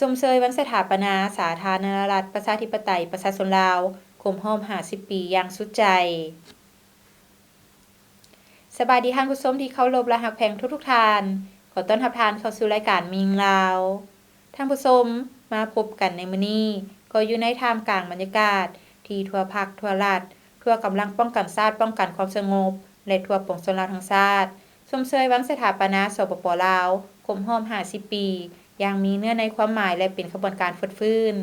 ຊົມເຊີຍວັນສະຖາປະນາສາທາລະນະລັດ ປະຊາທິປະໄຕ ປະຊາຊົນລາວ ຄົບຮອບຫ້າສິບປີຢ່າງສຸດໃຈ. ສະບາຍດີທ່ານຜູ້ຊົມທີ່ເຄົາລົບ ແລະ ຮັກແພງທຸກໆທ່ານ. ຂໍຕ້ອນຮັບທ່ານເຂົ້າສູ່ລາຍການແມ່ຍິງລາວ. ທ່ານຜູ້ຊົມ, ມາພົບກັນໃນມື້ນີ້ ກໍຢູ່ໃນທ່າມກາງບັນຍາກາດທີ່ທົ່ວພັກ, ທົ່ວລັດ, ທົ່ວກຳລັງປ້ອງກັນຊາດ, ປ້ອງກັນຄວາມສະຫງົບ ແລະ ທົ່ວປວງຊົນລາວທັງຊາດ ຊົມເຊີຍວັນສະຖາປະນາ ສປປ ລາວ ຄົບຮອບຫ້າສິບປີ ຢ່າງມີເນື້ອໃນຄວາມໝາຍ ແລະ ເປັນຂະບວນການຟົດຟື້ນ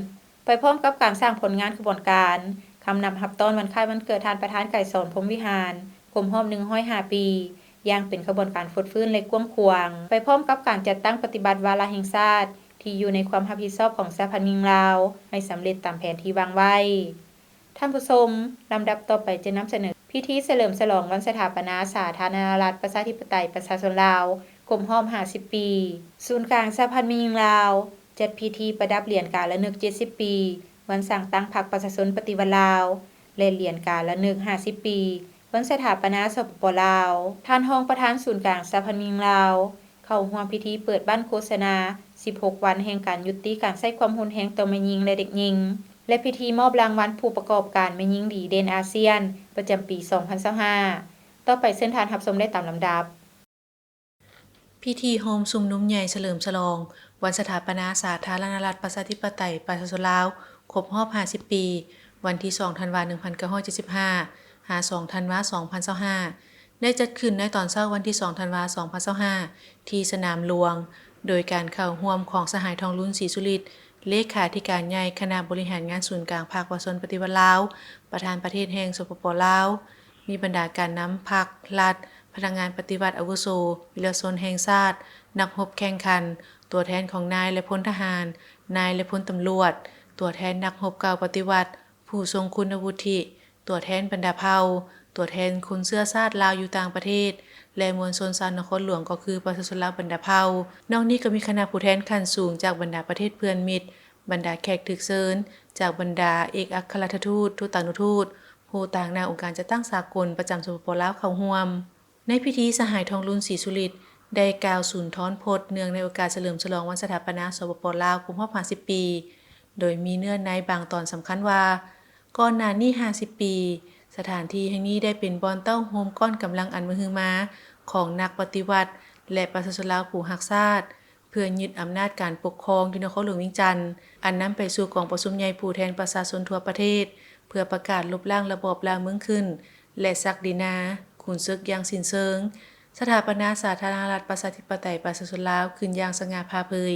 ໄປພ້ອມກັບການສ້າງຜົນງານຂະບວນການ ຄຳນັບຮັບຕ້ອນວັນຄ້າຍວັນເກີດທ່ານປະທານໄກສອນ ພົມວິຫານ ຄົບຮອບໜຶ່ງຮ້ອຍຫ້າປີ ຢ່າງເປັນຂະບວນການຟົດຟື້ນ ແລະ ກວ້າງຂວາງ, ໄປພ້ອມກັບການຈັດຕັ້ງປະຕິບັດວາລະແຫ່ງຊາດທີ່ຢູ່ໃນຄວາມຮັບຜິດຊອບຂອງສະຫະພັນແມ່ຍິງລາວ ໃຫ້ສຳເລັດຕາມແຜນທີ່ວາງໄວ້. ທ່ານຜູ້ຊົມ, ລຳດັບຕໍ່ໄປຈະນຳສະເໜີພິທີສະເຫຼີມສະຫຼອງວັນສະຖາປະນາສາທາລະນະລັດ ປະຊາທິປະໄຕ ປະຊາຊົນລາວ ຄົບຮອບຫ້າສິບປີ. ສູນກາງສະຫະພັນແມ່ຍິງລາວ ຈັດພິທີປະດັບຫຼຽນກາລະນຶກເຈັດສິບປີ ວັນສ້າງຕັ້ງພັກປະຊາຊົນປະຕິວັດລາວ ແລະ ຫຼຽນກາລະນຶກຫ້າສິບປີ ວັນສະຖາປະນາ ສປປ ລາວ. ທ່ານຮອງປະທານສູນກາງສະຫະພັນແມ່ຍິງລາວ ເຂົ້າຮ່ວມພິທີເປີດບັ້ນໂຄສະນາສິບຫົກວັນແຫ່ງການຍຸຕິການໃຊ້ຄວາມຮຸນແຮງຕໍ່ແມ່ຍິງ ແລະ ເດັກຍິງ ແລະ ພິທີມອບລາງວັນຜູ້ປະກອບການແມ່ຍິງດີເດັ່ນອາຊຽນ ປະຈຳປີສອງພັນຊາວຫ້າ. ຕໍ່ໄປເຊີນທ່ານຮັບຊົມໄດ້ຕາມລຳດັບ. ພິທີໂຮມຊຸມນຸມໃຫຍ່ສະເຫຼີມສະຫຼອງວັນສະຖາປະນາສາທາລະນະລັດ ປະຊາທິປະໄຕ ປະຊາຊົນລາວ ຄົບຮອບຫ້າສິບປີ ວັນທີສອງທັນວາ ໜຶ່ງພັນເກົ້າຮ້ອຍເຈັດສິບຫ້າ ຫາ ສອງທັນວາ ສອງພັນຊາວຫ້າ ໄດ້ຈັດຂຶ້ນໃນຕອນເຊົ້າວັນທີສອງທັນວາ ສອງພັນຊາວຫ້າ ທີ່ສະໜາມຫຼວງ ໂດຍການເຂົ້າຮ່ວມຂອງສະຫາຍ ທອງລຸນ ສີສຸລິດ ເລຂາທິການໃຫຍ່ຄະນະບໍລິຫານງານສູນກາງພັກປະຊາຊົນປະຕິວັດລາວ, ປະທານປະເທດແຫ່ງ ສປປ ລາວ, ມີບັນດາການນຳພັກ, ລັດ, ພະນັກງານປະຕິວັດອາວຸໂສ, ວິລະຊົນແຫ່ງຊາດ, ນັກຮົບແຂ່ງຂັນ, ຕົວແທນຂອງນາຍ ແລະ ພົນທະຫານ, ນາຍ ແລະ ພົນຕຳຫຼວດ, ຕົວແທນນັກຮົບເກົ່າປະຕິວັດ, ຜູ້ຊົງຄຸນວຸດທິ, ຕົວແທນບັນດາເຜົ່າ, ຕົວແທນຄົນເຊື້ອຊາດລາວຢູ່ຕ່າງປະເທດ ແລະ ມວນຊົນຊາວນະຄອນຫຼວງ ກໍຄືປະຊາຊົນລາວບັນດາເຜົ່າ. ນອກນີ້ກໍມີຄະນະຜູ້ແທນຂັ້ນສູງຈາກບັນດາປະເທດເພື່ອນມິດ, ບັນດາແຂກຖືກເຊີນ, ຈາກບັນດາເອກອັກຄະລັດຖະທູດ, ທູຕານຸທູດ, ຜູ້ຕາງໜ້າອົງການຈັດຕັ້ງສາກົນປະຈຳ ສປປ ລາວ ເຂົ້າຮ່ວມ. ໃນພິທີ ສະຫາຍ ທອງລຸນ ສີສຸລິດ ໄດ້ກ່າວສຸນທອນພົດ ເນື່ອງໃນໂອກາດສະເຫຼີມສະຫຼອງວັນສະຖາປະນາ ສປປ ລາວ ຄົບຮອບຫ້າສິບປີ ໂດຍມີເນື້ອໃນບາງຕອນສຳຄັນວ່າ, ກ່ອນໜ້ານີ້ຫ້າສິບປີ, ສະຖານທີ່ແຫ່ງນີ້ໄດ້ເປັນບ່ອນເຕົ້າໂຮມກ້ອນກຳລັງອັນມະຫຶມາຂອງນັກປະຕິວັດ ແລະ ປະຊາຊົນລາວຜູ້ຮັກຊາດ ເພື່ອຍຶດອຳນາດການປົກຄອງຢູ່ນະຄອນຫຼວງວຽງຈັນ, ອັນນຳໄປສູ່ກອງປະຊຸມໃຫຍ່ຜູ້ແທນປະຊາຊົນທົ່ວປະເທດ ເພື່ອປະກາດລົບລ້າງລະບອບລ່າເມືອງຂຶ້ນ ແລະ ສັກດິນາຂຸນເສິກຢ່າງສິ້ນເຊີງ, ສະຖາປະນາສາທາລະນະລັດ ປະຊາທິປະໄຕ ປະຊາຊົນລາວ ຂຶ້ນຢ່າງສະຫງ່າຜ່າເຜີຍ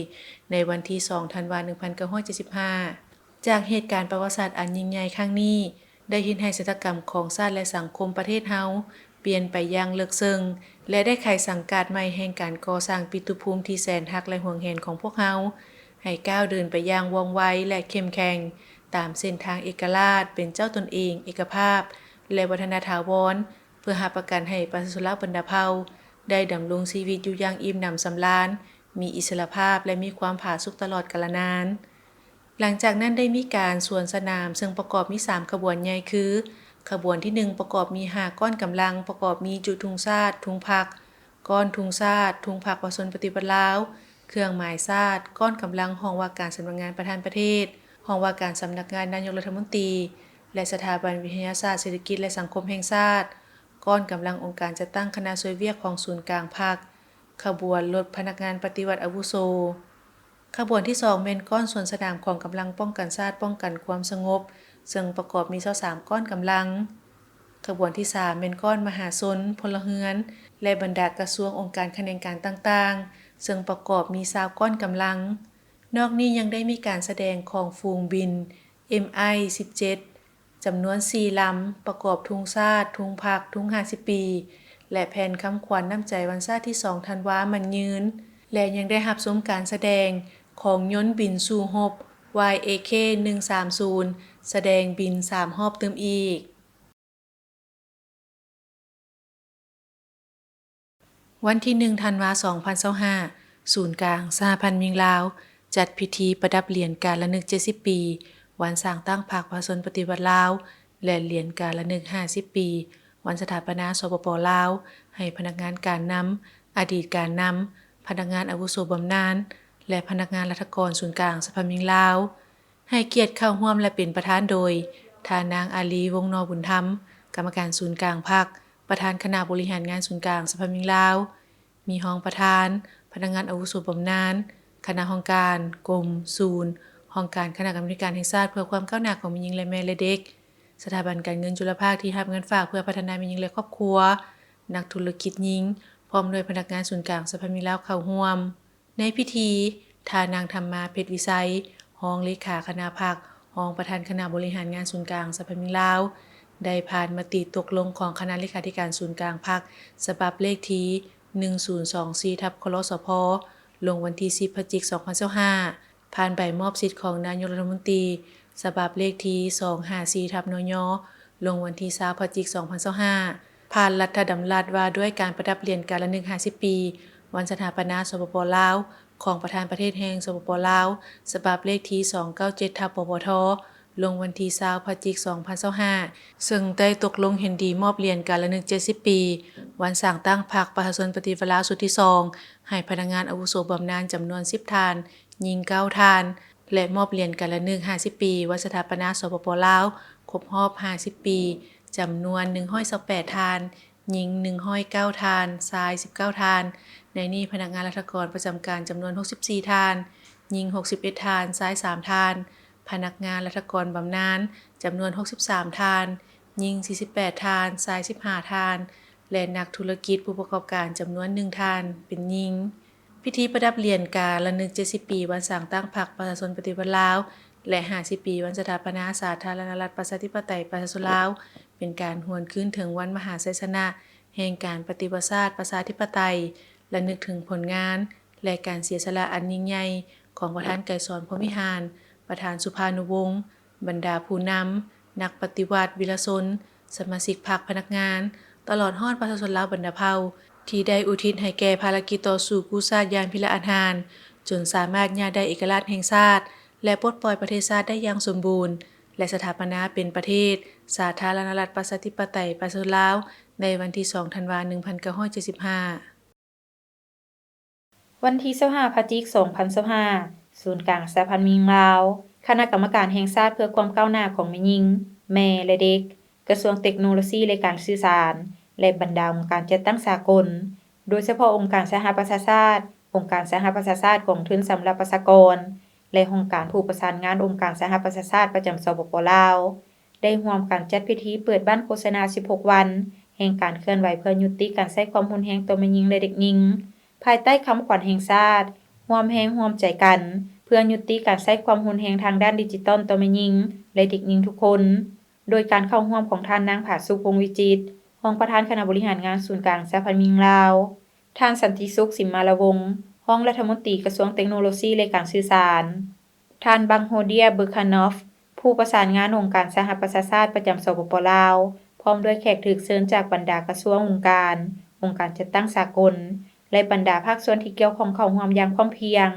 ໃນວັນທີສອງ ທັນວາ ໜຶ່ງພັນເກົ້າຮ້ອຍເຈັດສິບຫ້າ. ຈາກເຫດການປະຫວັດສາດອັນຍິ່ງໃຫຍ່ຄັ້ງນີ້ ໄດ້ເຮັດໃຫ້ຊະຕາກຳຂອງຊາດ ແລະ ສັງຄົມປະເທດເຮົາປ່ຽນໄປຢ່າງເລິກເຊິ່ງ ແລະ ໄດ້ໄຂສັງກາດໃໝ່ແຫ່ງການກໍ່ສ້າງປີຕຸພູມທີ່ແສນຮັກ ແລະ ຫວງແຫນຂອງພວກເຮົາ ໃຫ້ກ້າວເດີນໄປຢ່າງວ່ອງໄວ ແລະ ເຂັ້ມແຂງ ຕາມເສັ້ນທາງເອກະລາດ ເປັນເຈົ້າຕົນເອງ, ເອກະພາບ ແລະ ວັດທະນະຖາວອນ ເພື່ອຮັບປະກັນໃຫ້ປະຊາຊົນລາວບັນດາເຜົ່າ ໄດ້ດຳລົງຊີວິດຢູ່ຢ່າງອີ່ມໜຳສຳລານ, ມີອິດສະຫຼະພາບ ແລະ ມີຄວາມຜາສຸກຕະຫຼອດການລະນານ. ຫຼັງຈາກນັ້ນໄດ້ມີການສວນສະໜາມ ເຊິ່ງປະກອບມີສາມຂະບວນໃຫຍ່ຄື, ຂະບວນທີໜຶ່ງ ປະກອບມີຫ້າກ້ອນກຳລັງ, ປະກອບມີຈຸທຸງຊາດ, ທຸງພັກ, ກ້ອນທຸງຊາດ, ທຸງພັກປະຊາຊົນປະຕິວັດລາວ, ເຄື່ອງໝາຍຊາດ, ກ້ອນກຳລັງຫ້ອງວ່າການສຳນັກງານປະທານປະເທດ, ຫ້ອງວ່າການສຳນັກງານນາຍົກລັດຖະມົນຕີ ແລະ ສະຖາບັນວິທະຍາສາດເສດຖະກິດ ແລະ ສັງຄົມແຫ່ງຊາດ, ກ້ອນກຳລັງອົງການຈັດຕັ້ງຄະນະຊ່ວຍວຽກຂອງສູນກາງພັກ, ຂະບວນລົດພະນັກງານປະຕິວັດອາວຸໂສ. ຂະບວນທີສອງ ແມ່ນກ້ອນສວນສະໜາມຂອງກຳລັງປ້ອງກັນຊາດ, ປ້ອງກັນຄວາມສະຫງົບ, ເຊິ່ງປະກອບມີຊາວສາມກ້ອນກຳລັງ. ຂະບວນທີສາມ ແມ່ນກ້ອນມະຫາຊົນ, ພົນລະເຮືອນ ແລະ ບັນດາກະຊວງ, ອົງການຂະແໜງການຕ່າງໆ, ເຊິ່ງປະກອບມີຊາວກ້ອນກຳລັງ. ນອກນີ້ຍັງໄດ້ມີການສະແດງຂອງຝູງບິນ ເອັມໄອ ສິບເຈັດ ຈຳນວນສີ່ລຳ, ປະກອບທຸງຊາດ, ທຸງພັກ, ທຸງຫ້າສິບປີ ແລະ ແຜ່ນຄຳຂວັນນ້ຳໃຈວັນຊາດທີສອງ ທັນວາ ໝັ້ນຍືນ ແລະ ຍັງໄດ້ຮັບຊົມການສະແດງຂອງຍົນບິນສູ້ຮົບ ວາຍເອເຄ ໜຶ່ງສາມສູນ ສະແດງບິນສາມຮອບຕື່ມອີກ. ວັນທີໜຶ່ງ ທັນວາ ສອງພັນຊາວຫ້າ ສູນກາງສະຫະພັນແມ່ຍິງລາວ ຈັດພິທີປະດັບຫຼຽນກາລະນຶກເຈັດສິບປີ ວັນສ້າງຕັ້ງພັກປະຊາຊົນປະຕິວັດລາວ ແລະ ຫຼຽນກາລະນຶກຫ້າສິບປີ ວັນສະຖາປະນາ ສປປ ລາວ ໃຫ້ພະນັກງານການນຳ, ອະດີດການນຳ, ພະນັກງານອາວຸໂສບຳນານ ແລະ ພະນັກງານລັດຖະກອນສູນກາງສະພາແມ່ຍິງລາວ ໃຫ້ກຽດເຂົ້າຮ່ວມ ແລະ ເປັນປະທານໂດຍ ທ່ານນາງ ອາລີ ວົງນໍບຸນທຳ ກຳມະການສູນກາງພັກ, ປະທານຄະນະບໍລິຫານງານສູນກາງສະພາແມ່ຍິງລາວ, ມີຮອງປະທານ, ພະນັກງານອາວຸໂສບຳນານ, ຄະນະຫ້ອງການ, ກົມ, ສູນ, ຫ້ອງການຄະນະກຳມາທິການແຫ່ງຊາດເພື່ອຄວາມກ້າວໜ້າຂອງແມ່ຍິງ ແລະ ແມ່ ແລະ ເດັກ, ສະຖາບັນການເງິນຈຸລະພາກທີ່ຮັບເງິນຝາກເພື່ອພັດທະນາແມ່ຍິງ ແລະ ຄອບຄົວ, ນັກທຸລະກິດຍິງ, ພ້ອມດ້ວຍພະນັກງານສູນກາງສະພາແມ່ຍິງລາວເຂົ້າຮ່ວມ. ໃນພິທີ, ທ່ານນາງ ທຳມາ ເພັດວິໄຊ ຮອງເລຂາຄະນະພັກ, ຮອງປະທານຄະນະບໍລິຫານງານສູນກາງສະພາແມ່ຍິງລາວ ໄດ້ຜ່ານມະຕິຕົກລົງຂອງຄະນະເລຂາທິການສູນກາງພັກ ສະບັບເລກທີ ໜຶ່ງສູນສອງສີ່ ທັບ ຄລສພ ລົງວັນທີ ສິບ ພະຈິກ ສອງພັນຊາວຫ້າ, ຜ່ານໃບມອບສິດຂອງນາຍົກລັດຖະມົນຕີ ສະບັບເລກທີ ສອງຫ້າສີ່ ທັບ ນຍ ລົງວັນທີ ຊາວ ພະຈິກ ສອງພັນຊາວຫ້າ, ຜ່ານລັດຖະດຳລັດວ່າດ້ວຍການປະດັບຫຼຽນກາລະນຶກ ຫ້າສິບປີ ວັນສະຖາປະນາ ສປປ ລາວ ຂອງປະທານປະເທດແຫ່ງ ສປປ ລາວ ສະບັບເລກທີ ສອງເກົ້າເຈັດ ທັບ ປປທ ລົງວັນທີ ຊາວ ພະຈິກ ສອງພັນຊາວຫ້າ ເຊິ່ງໄດ້ຕົກລົງເຫັນດີມອບຫຼຽນກາລະນຶກ ເຈັດສິບປີ ວັນສ້າງຕັ້ງພັກປະຊາຊົນປະຕິວັດລາວຊຸດທີສອງ ໃຫ້ພະນັກງານອາວຸໂສບຳນານຈຳນວນ ສິບທ່ານ, ຍິງ ເກົ້າທ່ານ ແລະ ມອບຫຼຽນກາລະນຶກ ຫ້າສິບປີ ວັນສະຖາປະນາ ສປປ ລາວ ຄົບຮອບ ຫ້າສິບປີ ຈຳນວນ ໜຶ່ງຮ້ອຍຊາວແປດທ່ານ, ຍິງ ໜຶ່ງຮ້ອຍເກົ້າທ່ານ, ຊາຍ ສິບເກົ້າທ່ານ. ໃນນີ້ ພະນັກງານລັດຖະກອນປະຈຳການຈຳນວນ ຫົກສິບສີ່ທ່ານ, ຍິງ ຫົກສິບເອັດທ່ານ, ຊາຍ ສາມທ່ານ, ພະນັກງານລັດຖະກອນບຳນານຈຳນວນ ຫົກສິບສາມທ່ານ, ຍິງ ສີ່ສິບແປດທ່ານ, ຊາຍ ສິບຫ້າທ່ານ ແລະ ນັກທຸລະກິດຜູ້ປະກອບການຈຳນວນ ໜຶ່ງທ່ານ ເປັນຍິງ. ພິທີປະດັບຫຼຽນກາລະນຶກ ເຈັດສິບປີ ວັນສ້າງຕັ້ງພັກປະຊາຊົນປະຕິວັດລາວ ແລະ ຫ້າສິບປີ ວັນສະຖາປະນາສາທາລະນະລັດ ປະຊາທິປະໄຕ ປະຊາຊົນລາວ ເປັນການຫວນຄືນເຖິງວັນມະຫາໄຊຊະນະ ແຫ່ງການປະຕິວັດຊາດປະຊາທິປະໄຕ, ລະນຶກເຖິງຜົນງານ ແລະ ການເສຍສະຫຼະອັນຍິ່ງໃຫຍ່ຂອງປະທານໄກສອນ ພົມວິຫານ, ປະທານສຸພານຸວົງ, ບັນດາຜູ້ນຳ, ນັກປະຕິວັດ, ວິລະຊົນ, ສະມາຊິກພັກ, ພະນັກງານ, ຕະຫຼອດຮອດປະຊາຊົນລາວບັນດາເຜົ່າ ທີ່ໄດ້ອຸທິດໃຫ້ແກ່ພາລະກິດຕໍ່ສູ້ກູ້ຊາດຢ່າງພິລະອາດຫານ, ຈົນສາມາດຍາດໄດ້ເອກະລາດແຫ່ງຊາດ ແລະ ປົດປ່ອຍປະເທດຊາດໄດ້ຢ່າງສົມບູນ ແລະ ສະຖາປະນາເປັນປະເທດສາທາລະນະລັດ ປະຊາທິປະໄຕ ປະຊາຊົນລາວ ໃນວັນທີ ສອງ ທັນວາ ໜຶ່ງພັນເກົ້າຮ້ອຍເຈັດສິບຫ້າ. ວັນທີ ຊາວຫ້າ ພະຈິກ ສອງພັນຊາວຫ້າ, ສູນກາງສະຫະພັນແມ່ຍິງລາວ, ຄະນະກຳມະການແຫ່ງຊາດເພື່ອຄວາມກ້າວໜ້າຂອງແມ່ຍິງ, ແມ່ ແລະ ເດັກ, ກະຊວງເຕັກໂນໂລຊີ ແລະ ການສື່ສານ ແລະ ບັນດາອົງການຈັດຕັ້ງສາກົນ, ໂດຍສະເພາະອົງການສະຫະປະຊາຊາດ, ອົງການສະຫະປະຊາຊາດ, ກອງທຶນສຳລັບປະຊາກອນ ແລະ ຫ້ອງການຜູ້ປະສານງານອົງການສະຫະປະຊາຊາດປະຈຳ ສປປ ລາວ ໄດ້ຮ່ວມກັນຈັດພິທີເປີດບັ້ນໂຄສະນາ ສິບຫົກວັນ ແຫ່ງການເຄື່ອນໄຫວເພື່ອຍຸຕິການໃຊ້ຄວາມຮຸນແຮງຕໍ່ແມ່ຍິງ ແລະ ເດັກຍິງ ພາຍໃຕ້ຄຳຂວັນແຫ່ງຊາດ ຮ່ວມແຮງຮ່ວມໃຈກັນ ເພື່ອຍຸຕິການໃຊ້ຄວາມຮຸນແຮງທາງດ້ານດິຈິຕອນຕໍ່ແມ່ຍິງ ແລະ ເດັກຍິງທຸກຄົນ, ໂດຍການເຂົ້າຮ່ວມຂອງທ່ານນາງ ຜາສຸກ ວົງວິຈິດ ຮອງປະທານຄະນະບໍລິຫານງານສູນກາງສະຫະພັນແມ່ຍິງລາວ, ທ່ານ ສັນຕິສຸກ ສິມມາລະວົງ ຮອງລັດຖະມົນຕີກະຊວງເຕັກໂນໂລຊີ ແລະ ການສື່ສານ, ທ່ານ ບັງໂຮເດຍ ເບີຄານອຟ ຜູ້ປະສານງານອົງການສະຫະປະຊາຊາດປະຈຳ ສປປ ລາວ ພ້ອມດ້ວຍແຂກຖືກເຊີນຈາກບັນດາກະຊວງ, ອົງການ, ອົງການຈັດຕັ້ງສາກົນ ແລະ ບັນດາພາກສ່ວນທີ່ກ່ຽວຂ້ອງເຂົ້າຮ່ວມຢ່າງພ້ອມພຽງ.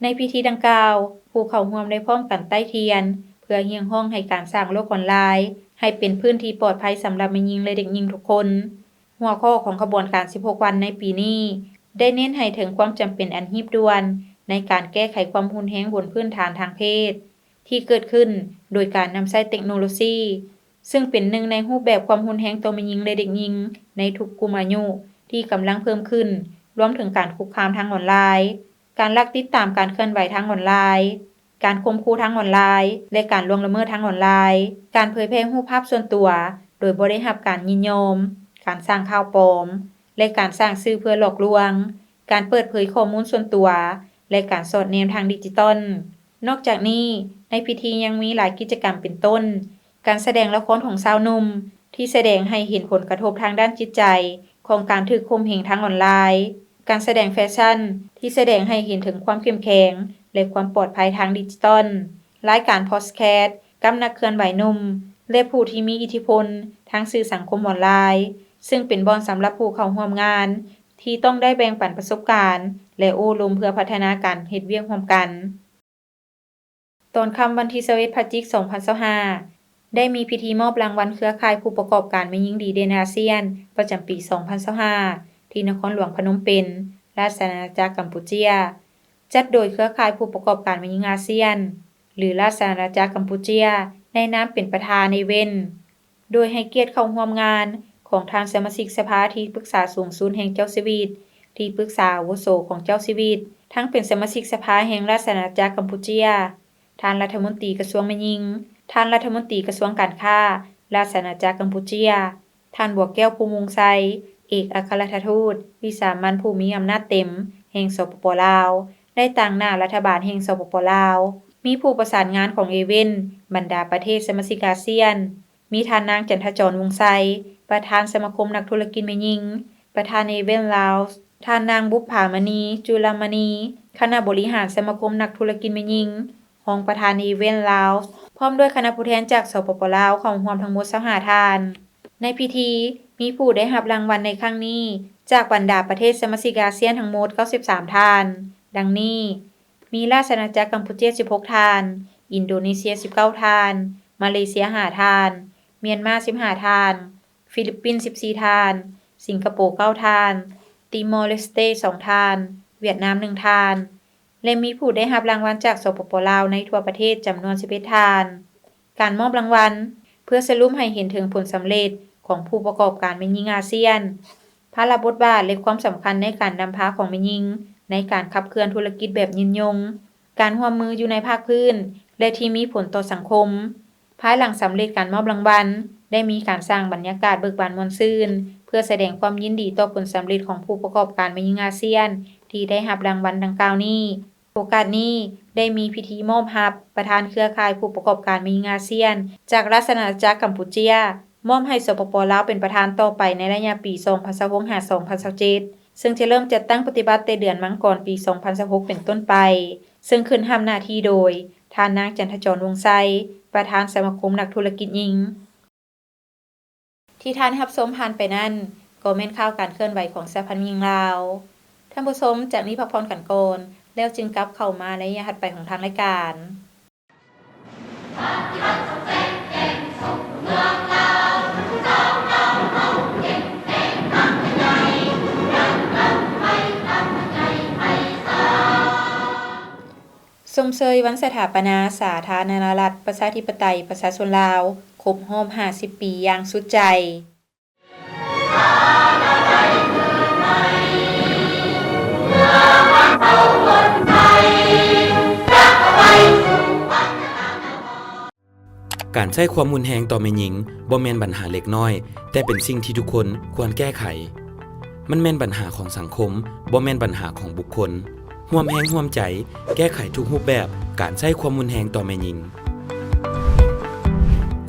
ໃນພິທີດັ່ງກ່າວ, ຜູ້ເຂົ້າຮ່ວມໄດ້ພ້ອມກັນໄຕ້ທຽນ ເພື່ອຮຽກຮ້ອງໃຫ້ການສ້າງໂລກອອນລາຍ ໃຫ້ເປັນພື້ນທີ່ປອດໄພສຳລັບແມ່ຍິງ ແລະ ເດັກຍິງທຸກຄົນ. ຫົວຂໍ້ຂອງຂະບວນການສິບຫົກວັນໃນປີນີ້ ໄດ້ເນັ້ນໃຫ້ເຖິງຄວາມຈຳເປັນອັນຮີບດ່ວນ ໃນການແກ້ໄຂຄວາມຮຸນແຮງບົນພື້ນຖານທາງເພດ ທີ່ເກີດຂຶ້ນໂດຍການນຳໃຊ້ເຕັກໂນໂລຊີ, ເຊິ່ງເປັນໜຶ່ງໃນຮູບແບບຄວາມຮຸນແຮງຕໍ່ແມ່ຍິງ ແລະ ເດັກຍິງໃນທຸກກຸ່ມອາຍຸ ທີ່ກຳລັງເພີ່ມຂຶ້ນ, ລວມເຖິງການຄຸກຄາມທາງອອນລາຍ, ການລັກຕິດຕາມການເຄື່ອນໄຫວທາງອອນລາຍ, ການຂົ່ມຂູ່ທາງອອນລາຍ ແລະ ການລ່ວງລະເມີດທາງອອນລາຍ, ການເຜີຍແຜ່ຮູບພາບສ່ວນຕົວໂດຍບໍ່ໄດ້ຮັບການຍິນຍອມ, ການສ້າງຂ່າວປອມ ແລະ ການສ້າງສື່ເພື່ອຫຼອກລວງ, ການເປີດເຜີຍຂໍ້ມູນສ່ວນຕົວ ແລະ ການສອດແນມທາງດິຈິຕອນ. ນອກຈາກນີ້, ໃນພິທີຍັງມີຫຼາຍກິດຈະກຳເປັນຕົ້ນ, ການສະແດງລະຄອນຂອງຊາວໜຸ່ມ ທີ່ສະແດງໃຫ້ເຫັນຜົນກະທົບທາງດ້ານຈິດໃຈຂອງການຖືກຂົ່ມເຫງທາງອອນລາຍ, ການສະແດງແຟຊັນ ທີ່ສະແດງໃຫ້ເຫັນເຖິງຄວາມເຂັ້ມແຂງ ແລະ ຄວາມປອດໄພທາງດິຈິຕອນ, ລາຍການພອດແຄສກັບນັກເຄື່ອນໄຫວໜຸ່ມ ແລະ ຜູ້ທີ່ມີອິດທິພົນທາງສື່ສັງຄົມອອນລາຍ, ເຊິ່ງເປັນບ່ອນສຳລັບຜູ້ເຂົ້າຮ່ວມງານ ທີ່ຕ້ອງໄດ້ແບ່ງປັນປະສົບການ ແລະ ໂອ້ລົມເພື່ອພັດທະນາການເຮັດວຽກຮ່ວມກັນ. ຕອນຄ່ຳວັນທີ ຊາວເອັດ ພະຈິກ ສອງພັນຊາວຫ້າ ໄດ້ມີພິທີມອບລາງວັນເຄືອຂ່າຍຜູ້ປະກອບການແມ່ຍິງດີເດັ່ນອາຊຽນ ປະຈຳປີ ສອງພັນຊາວຫ້າ ທີ່ນະຄອນຫຼວງພະນົມເປັນ, ລາຊະອານາຈັກກຳປູເຈຍ. ຈັດໂດຍເຄືອຂ່າຍຜູ້ປະກອບການແມ່ຍິງອາຊຽນ ຫຼື ລາຊະອານາຈັກກຳປູເຈຍ ໃນນາມເປັນປະທານອີເວັນ ໂດຍໃຫ້ກຽດເຂົ້າຮ່ວມງານຂອງທ່ານສະມາຊິກສະພາທີ່ປຶກສາສູງສຸດແຫ່ງເຈົ້າຊີວິດ, ທີ່ປຶກສາອາວຸໂສຂອງເຈົ້າຊີວິດ, ທັງເປັນສະມາຊິກສະພາແຫ່ງລາຊະອານາຈັກກຳປູເຈຍ, ທ່ານລັດຖະມົນຕີກະຊວງແມ່ຍິງ, ທ່ານລັດຖະມົນຕີກະຊວງການຄ້າລາຊະອານາຈັກກຳປູເຈຍ, ທ່ານ ບົວແກ້ວ ພູວົງໄຊ ເອກອັກຄະລັດຖະທູດວິສາມັນຜູ້ມີອຳນາດເຕັມແຫ່ງ ສປປ ລາວ ໃນຕາງໜ້າລັດຖະບານແຫ່ງ ສປປ ລາວ, ມີຜູ້ປະສານງານຂອງອີເວັນ, ບັນດາປະເທດສະມາຊິກອາຊຽນ, ມີທ່ານນາງ ຈັນທະຈອນ ວົງໄຊ ປະທານສະມາຄົມນັກທຸລະກິດແມ່ຍິງ, ປະທານອີເວັນລາວ, ທ່ານນາງ ບຸບຜາມະນີ ຈຸລະມະນີ ຄະນະບໍລິຫານສະມາຄົມນັກທຸລະກິດແມ່ຍິງ, ຮອງປະທານອີເວັນລາວ ພ້ອມດ້ວຍຄະນະຜູ້ແທນຈາກ ສປປ ລາວ ເຂົ້າຮ່ວມທັງໝົດຊາວຫ້າທ່ານ. ໃນພິທີ ມີຜູ້ໄດ້ຮັບລາງວັນໃນຄັ້ງນີ້ ຈາກບັນດາປະເທດສະມາຊິກອາຊຽນທັງໝົດເກົ້າສິບສາມທ່ານ ດັ່ງນີ້, ມີລາຊະອານາຈັກກຳປູເຈຍສິບຫົກທ່ານ, ອິນໂດເນເຊຍສິບເກົ້າທ່ານ, ມາເລເຊຍຫ້າທ່ານ, ມຽນມາສິບຫ້າທ່ານ, ຟີລິບປິນສິບສີ່ທ່ານ, ສິງກະໂປເກົ້າທ່ານ, ຕີມໍເລສເຕສອງທ່ານ, ຫວຽດນາມໜຶ່ງທ່ານ ແລະ ມີຜູ້ໄດ້ຮັບລາງວັນຈາກ ສປປ ລາວ ໃນທົ່ວປະເທດຈຳນວນສິບເອັດທ່ານ. ການມອບລາງວັນ ເພື່ອສະຫຼຸບໃຫ້ເຫັນເຖິງຜົນສຳເລັດຂອງຜູ້ປະກອບການແມ່ຍິງອາຊຽນ, ພາລະບົດບາດ ແລະ ຄວາມສຳຄັນໃນການນຳພາຂອງແມ່ຍິງໃນການຂັບເຄື່ອນທຸລະກິດແບບຍືນຍົງ, ການຮ່ວມມືຢູ່ໃນພາກພື້ນ ແລະ ທີ່ມີຜົນຕໍ່ສັງຄົມ. ພາຍຫຼັງສຳເລັດການມອບລາງວັນ, ໄດ້ມີການສ້າງບັນຍາກາດເບີກບານມ່ວນຊື່ນ ເພື່ອສະແດງຄວາມຍິນດີຕໍ່ຜົນສຳເລັດຂອງຜູ້ປະກອບການແມ່ຍິງອາຊຽນທີ່ໄດ້ຮັບລາງວັນດັ່ງກ່າວນີ້. ໂອກາດນີ້ໄດ້ມີພິທີມອບຮັບປະທານເຄືອຂ່າຍຜູ້ປະກອບການແມ່ຍິງອາຊຽນ ຈາກລາຊະອານາຈັກກຳປູເຈຍ ມອບໃຫ້ ສປປ ລາວ ເປັນປະທານຕໍ່ໄປໃນໄລຍະປີສອງພັນຊາວຫົກ ຫາ ສອງພັນຊາວເຈັດ ເຊິ່ງຈະເລີ່ມຈັດຕັ້ງປະຕິບັດແຕ່ເດືອນມັງກອນປີສອງພັນຊາວຫົກເປັນຕົ້ນໄປ, ເຊິ່ງຂຶ້ນຮັບໜ້າທີ່ໂດຍ ທ່ານນາງ ຈັນທະຈອນ ວົງໄຊ ປະທານສະມາຄົມນັກທຸລະກິດຍິງ. ທີ່ທ່ານຮັບຊົມຜ່ານໄປນັ້ນ ກໍແມ່ນຂ່າວການເຄື່ອນໄຫວຂອງສະຫະພັນແມ່ຍິງລາວ. ທ່ານຜູ້ຊົມ ຈາກນີ້ພັກຜ່ອນກັນກ່ອນ ແລ້ວຈຶ່ງກັບເຂົ້າມາໃນໄລຍະຖັດໄປຂອງທາງລາຍການ. ຊົມເຊີຍວັນສະຖາປະນາສາທາລະນະລັດ ປະຊາທິປະໄຕ ປະຊາຊົນລາວ ຄົບຮອບຫ້າສິບປີຢ່າງສຸດໃຈ. ການໃຊ້ຄວາມຮຸນແຮງຕໍ່ແມ່ຍິງບໍ່ແມ່ນບັນຫາເລັກນ້ອຍ, ແຕ່ເປັນສິ່ງທີ່ທຸກຄົນຄວນແກ້ໄຂ. ມັນແມ່ນບັນຫາຂອງສັງຄົມ, ບໍ່ແມ່ນບັນຫາຂອງບຸກຄົນ. ຮ່ວມແຮງຮ່ວມໃຈແກ້ໄຂທຸກຮູບແບບການໃຊ້ຄວາມຮຸນແຮງຕໍ່ແມ່ຍິງ.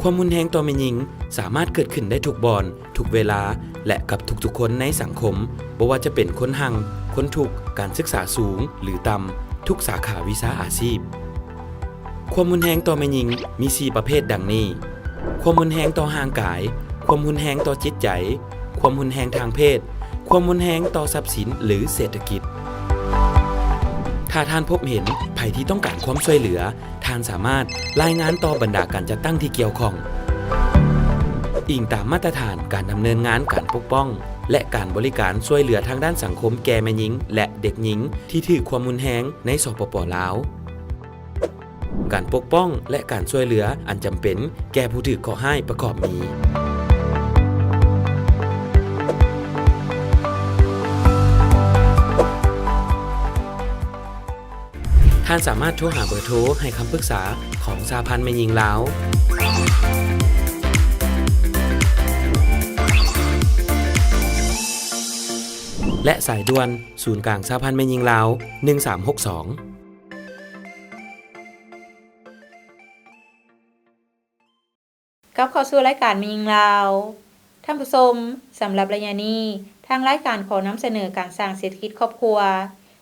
ຄວາມຮຸນແຮງຕໍ່ແມ່ຍິງສາມາດເກີດຂຶ້ນໄດ້ທຸກບ່ອນ, ທຸກເວລາ ແລະ ກັບທຸກໆຄົນໃນສັງຄົມ, ບໍ່ວ່າຈະເປັນຄົນຮັ່ງ, ຄົນທຸກ, ການສຶກສາສູງ ຫຼື ຕ່ຳ, ທຸກສາຂາວິຊາອາຊີບ. ຄວາມຮຸນແຮງຕໍ່ແມ່ຍິງມີສີ່ປະເພດດັ່ງນີ້: ຄວາມຮຸນແຮງຕໍ່ຮ່າງກາຍ, ຄວາມຮຸນແຮງຕໍ່ຈິດໃຈ, ຄວາມຮຸນແຮງທາງເພດ, ຄວາມຮຸນແຮງຕໍ່ຊັບສິນ ຫຼື ເສດຖະກິດ. ຖ້າທ່ານພົບເຫັນໃຜທີ່ຕ້ອງການຄວາມຊ່ວຍເຫຼືອ, ທ່ານສາມາດລາຍງານຕໍ່ບັນດາການຈັດຕັ້ງທີ່ກ່ຽວຂ້ອງ. ອີງຕາມມາດຕະຖານການດຳເນີນງານການປົກປ້ອງ ແລະ ການບໍລິການຊ່ວຍເຫຼືອທາງດ້ານສັງຄົມແກ່ແມ່ຍິງ ແລະ ເດັກຍິງທີ່ຖືກຄວາມຮຸນແຮງໃນ ສປປ ລາວ. ການປົກປ້ອງ ແລະ ການຊ່ວຍເຫຼືອອັນຈຳເປັນແກ່ຜູ້ຖືກເຄາະຮ້າຍປະກອບມີ. ທ່ານສາມາດໂທຫາເບີໂທໃຫ້ຄຳປຶກສາຂອງສະຫະພັນແມ່ຍິງລາວ ແລະ ສາຍດ່ວນສູນກາງສະຫະພັນແມ່ຍິງລາວ ໜຶ່ງສາມຫົກສອງ. ກັບເຂົ້າສູ່ລາຍການແມ່ຍິງລາວ. ທ່ານຜູ້ຊົມ, ສຳລັບໄລຍະນີ້, ທາງລາຍການຂໍນຳສະເໜີການສ້າງເສດຖະກິດຄອບຄົວ,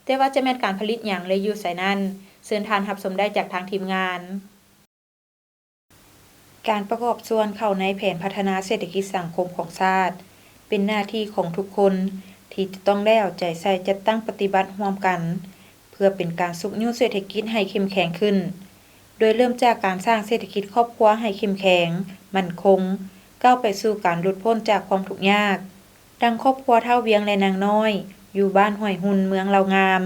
ແຕ່ວ່າຈະແມ່ນການຜະລິດຫຍັງ ແລະ ຢູ່ໃສນັ້ນ, ເຊີນທ່ານຮັບຊົມໄດ້ຈາກທາງທີມງານ. ການປະກອບສ່ວນເຂົ້າໃນແຜນພັດທະນາເສດຖະກິດສັງຄົມຂອງຊາດ ເປັນໜ້າທີ່ຂອງທຸກຄົນທີ່ຈະຕ້ອງໄດ້ເອົາໃຈໃສ່ຈັດຕັ້ງປະຕິບັດຮ່ວມກັນ ເພື່ອເປັນການຊຸກຍູ້ເສດຖະກິດໃຫ້ເຂັ້ມແຂງຂຶ້ນ, ໂດຍເລີ່ມຈາກການສ້າງເສດຖະກິດຄອບຄົວໃຫ້ເຂັ້ມແຂງ, ໝັ້ນຄົງ, ກ້າວໄປສູ່ການຫຼຸດພົ້ນຈາກຄວາມທຸກຍາກ. ດັ່ງຄອບຄົວທ້າວວຽງ ແລະ ນາງນ້ອຍ ຢູ່ບ້ານຫ້ວຍຮຸ່ນ ເມືອງເລົ່າງາມ,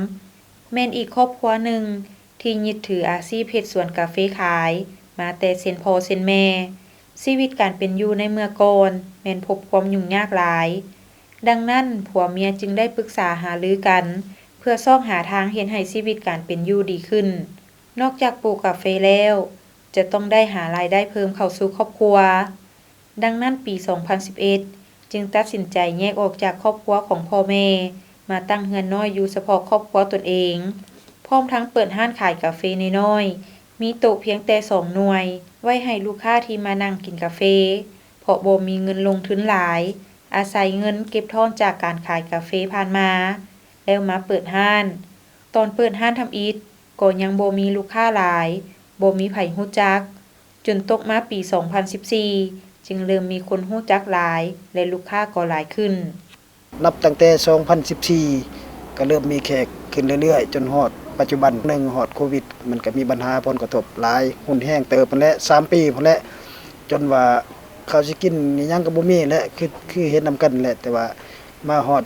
ແມ່ນອີກຄອບຄົວໜຶ່ງທີ່ຍຶດຖືອາຊີບເຮັດສວນກາເຟຂາຍມາແຕ່ເຊັ່ນພໍ່ເຊັ່ນແມ່. ຊີວິດການເປັນຢູ່ໃນເມື່ອກ່ອນແມ່ນພົບຄວາມຫຍຸ້ງຍາກຫຼາຍ, ດັ່ງນັ້ນ ຜົວເມຍຈຶ່ງໄດ້ປຶກສາຫາລືກັນ ເພື່ອຊອກຫາທາງເຮັດໃຫ້ຊີວິດການເປັນຢູ່ດີຂຶ້ນ. ນອກຈາກປູກກາເຟແລ້ວ ຈະຕ້ອງໄດ້ຫາລາຍໄດ້ເພີ່ມເຂົ້າສູ່ຄອບຄົວ. ດັ່ງນັ້ນ ປີສອງພັນສິບເອັດ ຈຶ່ງຕັດສິນໃຈແຍກອອກຈາກຄອບຄົວຂອງພໍ່ແມ່ ມາຕັ້ງເຮືອນນ້ອຍຢູ່ສະເພາະຄອບຄົວຕົນເອງ, ພ້ອມທັງເປີດຮ້ານຂາຍກາເຟນ້ອຍໆ, ມີໂຕະພຽງແຕ່ສອງໜ່ວຍ ໄວ້ໃຫ້ລູກຄ້າທີ່ມານັ່ງກິນກາເຟ, ເພາະບໍ່ມີເງິນລົງທຶນຫຼາຍ, ອາໄສເງິນເກັບທ້ອນຈາກການຂາຍກາເຟຜ່ານມາ ແລ້ວມາເປີດຮ້ານ. ຕອນເປີດຮ້ານທຳອິດ ກໍຍັງບໍ່ມີລູກຄ້າຫຼາຍ, ບໍ່ມີໃຜຮູ້ຈັກ. ຈົນຕົກມາປີສອງພັນສິບສີ່ ຈຶ່ງເລີ່ມມີຄົນຮູ້ຈັກຫຼາຍ ແລະ ລູກຄ້າກໍຫຼາຍຂຶ້ນ. ນັບຕັ້ງແຕ່ສອງພັນສິບສີ່ ກໍເລີ່ມມີແຂກຂຶ້ນເລື້ອຍໆ ຈົນຮອດປັດຈຸບັນ. ໜຶ່ງ ຮອດໂຄວິດ ມັນກໍມີບັນຫາຜົນກະທົບຫຼາຍ ຮຸນແຮງເຕີບຫັ້ນແຫຼະ ສາມປີພຸ້ນແຫຼະ ຈົນວ່າເຂົ້າຊິກິນອີ່ຫຍັງກໍບໍ່ມີແຫຼະ ຄື ຄືເຫັນນຳກັນແຫຼະ. ແຕ່ວ່າມາຮອດ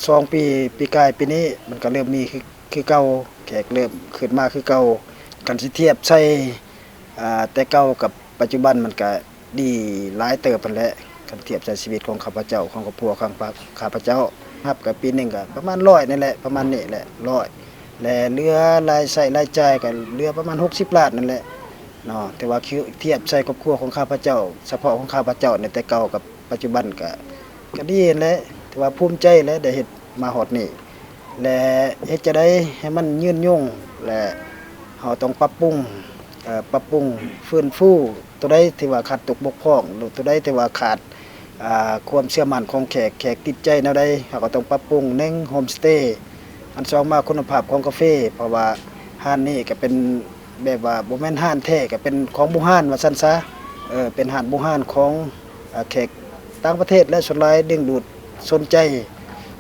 ສອງປີ ປີກາຍປີນີ້ ມັນກໍເລີ່ມມີຄື ຄືເກົ່າ ແຂກເລີ່ມຂຶ້ນມາຄືເກົ່າ. ຄັນຊິທຽບໃສ່ ອ່າ ແຕ່ເກົ່າກັບປັດຈຸບັນ ມັນກະດີຫຼາຍເຕີບຫັ້ນແຫຼະ ຄັນທຽບໃສ່ຊີວິດຂອງຂ້າພະເຈົ້າ ຂອງຄອບຄົວຂອງຂ້າພະເຈົ້າ. ຮັບກະປີໜຶ່ງກະປະມານຮ້ອຍນີ້ແຫຼະ ປະມານນີ້ແຫຼະ ຮ້ອຍ ແລະ ເຫຼືອລາຍໃຊ້ລາຍຈ່າຍກະເຫຼືອປະມານຫົກສິບລ້ານນັ້ນແຫຼະເນາະ. ແຕ່ວ່າຄືທຽບໃສ່ຄອບຄົວຂອງຂ້າພະເຈົ້າ ສະເພາະຂອງຂ້າພະເຈົ້ານີ້ ແຕ່ເກົ່າກັບປັດຈຸບັນກະ ກະດີຫັ້ນແຫຼະ ຖືວ່າພູມໃຈແຫຼະ ໄດ້ເຮັດມາຮອດນີ້ ແລະ ເຮັດຈັ່ງໃດໃຫ້ມັນຍືນຍົງ ແລະ ເຮົາຕ້ອງປັບປຸງ ເອີ ປັບປຸງຟື້ນຟູ ໂຕໃດທີ່ວ່າຂາດຕົກບົກຜ່ອງ ຫຼື ໂຕໃດທີ່ວ່າຂາດ ອ່າ ຄວາມເຊື່ອໝັ້ນຂອງແຂກ ແຂກຕິດໃຈແນວໃດ ເຮົາກໍຕ້ອງປັບປຸງ. ໜຶ່ງ ໂຮມສະເຕ ອັນສອງມາຄຸນນະພາບຂອງກາເຟ ເພາະວ່າຮ້ານນີ້ກໍເປັນ ແບບວ່າບໍ່ແມ່ນຮ້ານແທ້ ກໍເປັນຂອງບູຮານວ່າຊັ້ນຊະ ເອີ ເປັນຮ້ານບູຮານຂອງ ເອີ ແຂກຕ່າງປະເທດ ແລະ ສ່ວນຫຼາຍດຶງດູດສົນໃຈ